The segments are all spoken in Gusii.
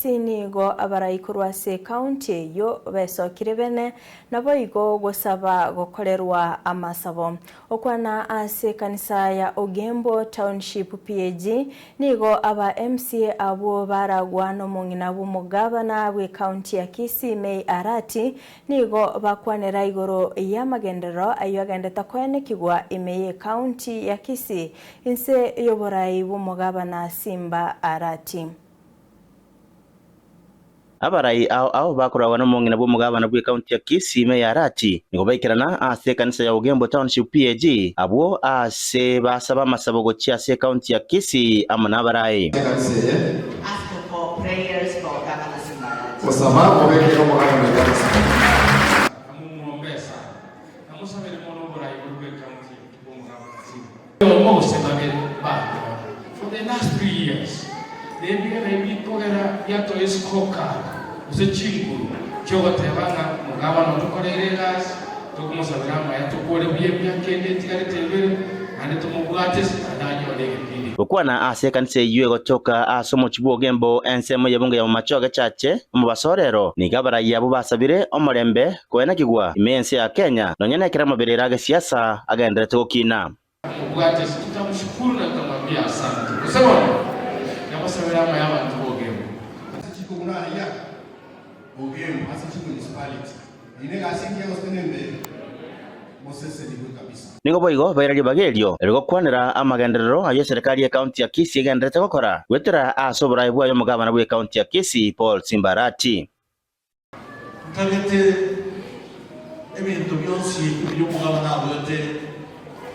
Kisii nigo abarai korwa ase ekaunti eyio besokire bene naboigo gosaba gokorerwa amasabo. Okwana ase ekanisa ya Ogembo Township PAG nigo aba MCA abwo baragwa nomong'ina bw'omogabana bw'ekaunti ya Kisii May Arati nigo bakwanera igoro y'amagenderero ayio agendete koenekigwa ime y'ekaunti ya Kisii Inse y'oborai bw'omogabana Simba Arati. Abarai ao ao bakoragwa nomong'ina bw'omogabana bw'ekaunti ya Kisii Meya Arati nigo baikerana ase ekanisa ya Ogembo Township PAG abwo ase basaba amasabo gochia ase ekaunti ya Kisii amo nabarai. Ekanisa eye. Ask for prayers for Governor Simba Arati. Gosaba mobekere omogabana oito amasabo. Namomwombesa, namosabere mono oborai bore bw'ekaunti ya bw'omogabana Simba. Oyomo gose babere bakora for the last 3 years nebigera ebikogera biatoa escorecard gose chinguru chiogoteba ng'a omogabana otokoreire egasi tokomosabera amaya tokore buya emiaka ende etigarete ebere naende tomobwate ase naende anyore egepindi. Gokwana ase ekanisa eyio egotoka ase omochie bw'Ogembo ensemo y'ebungo ya Bomachoge Chache omobaso orero, nigo abarai abwo basabire omorembe koenekigwa ime y'ense ya Kenya nonya nekero amabera ere agesiasa agendererete gokina. Mobwate ase tutamushukuru na tutamwambia asante. Gose bono nabasabere amaya abanto b'Ogembo. Ase chikoguna aria Ogembo ase chimunicipality eye negasi engiya gose nembe? Mosesenigwe kabisa. Nigo boigo baira ribaga erio rigokwanera amagenderero ayio eserekari y'ecounty ya Kisii egendererete gokora goetera ase oboraai bwaye omogabana bw'ecounty ya Kisii Paul Simba Arati. Ntagete ebinto bionsi ebi biria omogabana aruete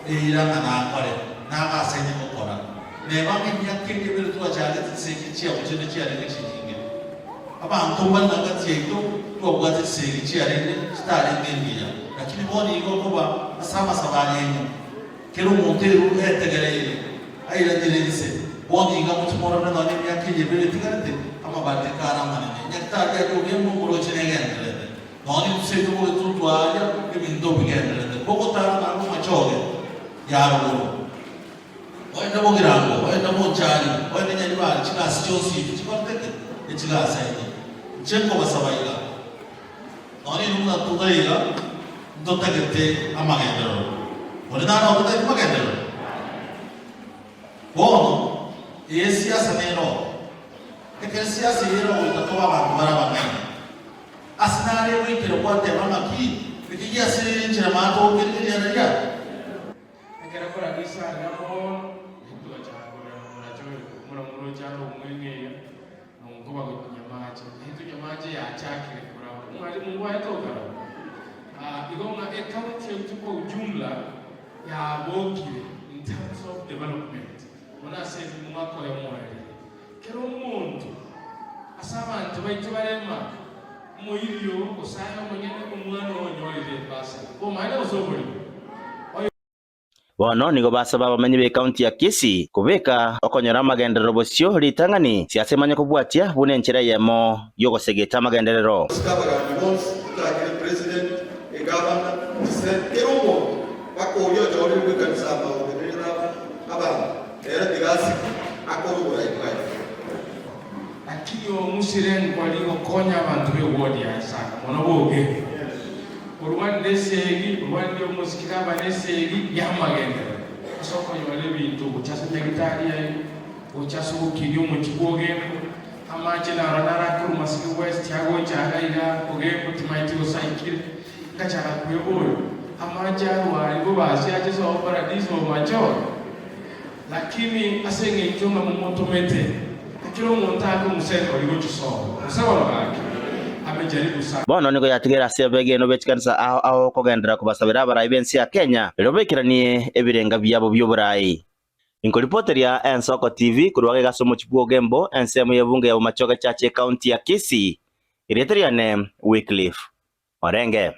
eira ng'a nakore, nagasaine gokora. Neba ng'a emiaka eria ebere twachagete chisegi chiabo chinde chiarenge chinyinge. Abanto mbare na gati yaito twabwate chisegi chiarenge chitarenge engiya, lakini bono igo okoba ase amasabo aya aino, kera omonto eru etegereire airanire inse. Bono iga moche morore nonya emiaka eye ebere etigarete, amabadiliko are amanene. Nyagetari aria ogembe omoroche negendererete. Nonya intwe seito bogetutu aaria ebinto mbigendererete. Kogotara naende omachoge ya rogoro, oende bogirango, oende bonchari, oende nyaribari, chigasi chionsi echi chikorete ki? Echigasaine. Inche nkobasaba iga, nonya inwe buna tore iga, ntotagete amagenderero. Onde nare ototagete magenderero? Bono, eye esiasa nere oo. Ekero esiasa eye ere ogoika tobe abanto bare abang'aini. Ase nare goikera gwateba ng'aki, eki giasirire enchera maate gokerigereria riria? Ekero Paradiso arire mono, naintwe togachaka korera nomorache oyo, omoromoroche are omweng'e iga, nonkoba goika Nyamache. Naintwe Nyamache yachakire koraba. Omwalimu ngwaete okaraba. Ah, igo ng'a ecounty yaito kwa ujumla yabokire in terms of development. Bono ase omwaka oyomo oerire, kera omonto ase abanto baito barema omoirio gose aye omonyene omwana oo onyorire ebasari, obomaene gose oborimo. Oyo. Bono nigo basaba abamenyi b'ekaunti ya Kisii kobeka okonyora amagenderero bosio ritang'ani siasa emanye kobwatia buna enchera eyemo y'ogosegeta amagenderero. Gosika abagambi bonsi, tochakere president, egavana, chisent, kera omonto, mpaka oria ochorire bw'ekanisa amaotenerere abanto, ere tiga asikwe, akore oborai bwaye. Lakini ong'usire nkori gokonya abanto b'ewodi ya Isaka mono boge. Orwanire esegi, orwanire omosike gavana esegi y'amagenderero ase okonyora ebinto gocha ase nyagitari yaino, gocha ase ogokinia omochie bw'Ogembo, amache naro naro akorwa Masige West agocha iga iga Ogembo timaeti gose aikire. Ngachaka kweboria, amache arwa aria bobasi ache sobo paradiso omachore? Lakini ase engencho ng'a momotomete, na kera omonto ake omosenka oria gochia sobo, gose bono gaki, amejaribu sana. Bono nigo yatigaire ase abegenwa be chikanisa ao ao kogenderera kobasabera abarai b'ense ya Kenya erio baikeranie ebirenga biabo bi'oborai. Inkoripoteria Ensoko TV korwa agaiga ase omochie bw'Ogembo, ensemo y'ebunge ya Bomachoge Church Ekaunti ya Kisii. Erieta riane Wycliffe Orenge.